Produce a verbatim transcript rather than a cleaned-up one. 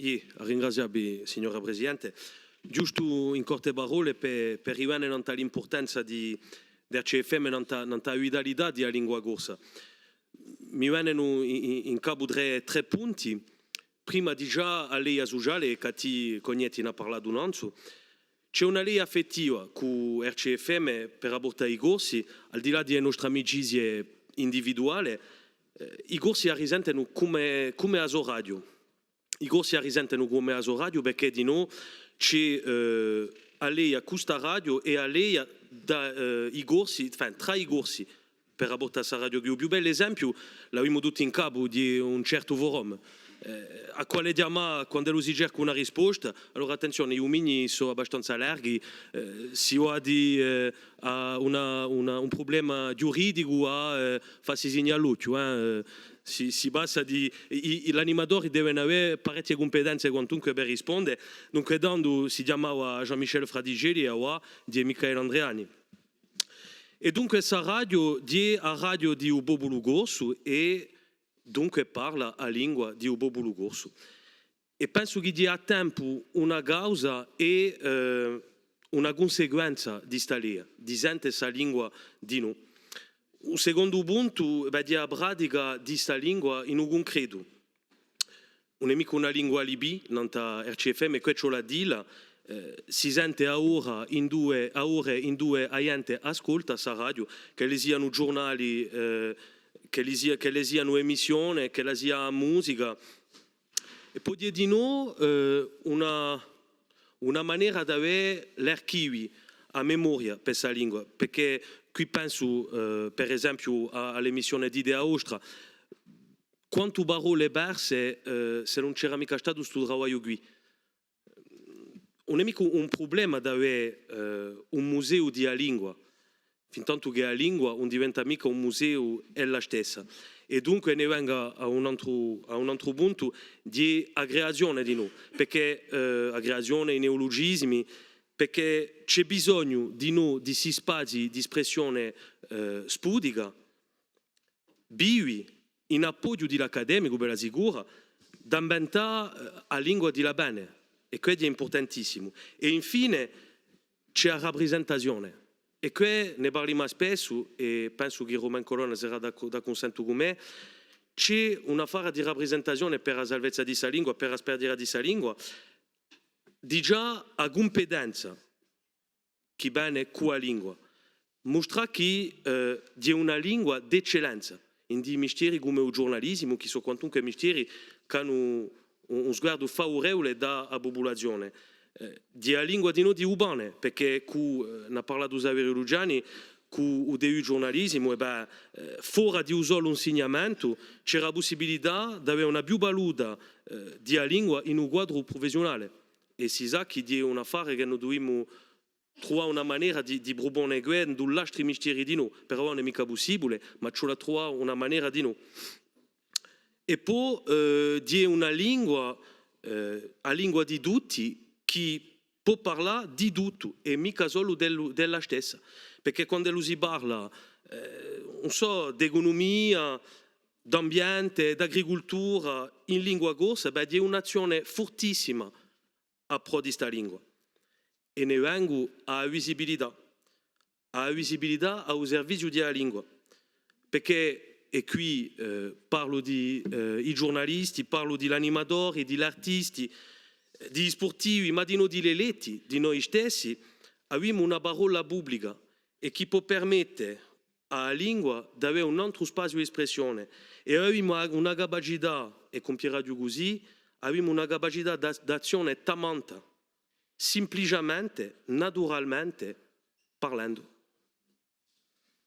Iè, à ringrazià vi, signora Presidente. Ghjustu in corte parolle per, per rivene nant'à l'impurtanza di, di R C F M nant'à, nant'à a vitalità di a lingua corsa. Mi venenu in, in, in capu trè, trè punti. Prima digià a leia suciale, chì ti, Cognetti n'hà parlatu nanzu. Ci hè una leia affettiva cù R C F M per a porta à i Corsi, al di là di e nostre amicizie individuale, eh, i Corsi a risentenu cum'è, cum'è a so radio. I Corsi a risentenu cum'è a so radio, perchè dinò ci hè, eh, a leia cù sta radio è a leia da, eh, i Corsi, enfin, trà i Corsi, per raportu à sta radio quì. U più bell'esempiu, l'avimu tutti in capu, di un certu forum, eh, à quale chjamà quand'ellu si cerca una risposta. Allora, attenzione, i dumini sò abbastanza larghi, eh, si và di, eh, à una, una, un prublema ghjuridicu à, eh, fassi signà l'ochju, eh, eh, si, si passa di, i, i, l'animatori devenu avè parechje cumpetenze quantunque per risponde. Dunque, tandu si chjamava Jean-Michel Fraticelli, avà ghjè Michael Andreani. È dunque sta radio ghjè a radio di u populu corsu è dunque parla a lingua di u populu corsu. È pensu chì ghjè à tempu una causa è, eh, una cunsequenza di sta leia, di sente sta lingua dinò. U secondu puntu, bè, ghjè a pratica di sta lingua in u cuncretu. Ùn hè micca una lingua alibì, nant'à R C F M, è què ci vole à dilla, eh, si sente à ore induve, à ore induve a ghjente ascolta sta radio, ch'elli sianu ghjurnali, eh, ch'elli sia, ch'elle sianu emissione, ch'ella sia musica. È po ghjè dinò, eh, una, una manera d'avè l'archivi, a memoria per sta lingua, perchè quì pensu, eh, per esempiu à, à l'emissione Dite a vostra, quantu parolle perse, eh, s'ellu ùn c'era micca statu stu travagliu quì. Ùn hè micca un prublema d'avè, eh, un museu di a lingua, fintantu chì a lingua ùn diventa micca un museu ella stessa. È dunque ne vengu à un antru, à un antru puntu, di a creazione dinò, perchè, eh, a creazione, i neulugisimi, perchè ci hè bisognu dinò di sti spazii d'espressione, eh, spudica, vivi, in appoghju di l'accademicu, bella sicura, d'inventà, eh, a lingua di l'avvene, è què hè impurtantissimu. È infine, ci hè a raprisentazione, è què ne parlimu spessu, è pensu chì Romain Colonna serà d'ac-, d'accunsentu cù mè, ci hè un affare di raprisentazione per a salvezza di sta lingua, per a sperdita di sta lingua, digià a cumpetenza chì vene cù a lingua. Mustrà chì, eh, ghjè una lingua d'eccellenza, ind'i mistieri cum'è u ghjurnalisimu, chì sò quantunque mistieri ch'anu un, un sguardu favurevule da a pupulazione. Eh, ghjè a lingua dinò di u pane, perchè cù, eh, n'hà parlatu Saveriu Luciani, cù u D U ghjurnalisimu, è bè, eh, fora di u solu insignamentu, c'era a pussibilità d'avè una più valuta, eh, di a lingua in u quadru prufessiunale. È si sà chì ghjè un affare chì no duvimu truvà una manera di, di prupone què ind'un l'astri mistieri dinò, però ùn hè micca pussibule, ma ci vole à truvà una manera dinò. È po, eh, ghjè una lingua, eh, a lingua di tutti, chì pò parlà di tuttu, è micca solu d'ellu, d'ella stessa. Perchè quand'ellu si parla, eh, ùn sò, d'ecunumia, d'ambiente, d'agricultura, in lingua corsa, bè, ghjè un'azzione furtissima à prò di sta lingua. È ne vengu à a visibilità. À a visibilità à u serviziu di a lingua. Perchè, è quì, eh, parlu di, eh, i ghjurnalisti, parlu di l'animatori, di l'artisti, eh, di i spurtivi, ma dinò di l'eletti, di noi stessi, avimu una parolla publica è chì pò permette à a lingua d'avè un antru spaziu d'espressione, è avimu a-, una capacità, è cumpiraghju cusì, avimu una capacità d'a-, d'azzione tamanta, simpliciamente, naturalmente, parlendu.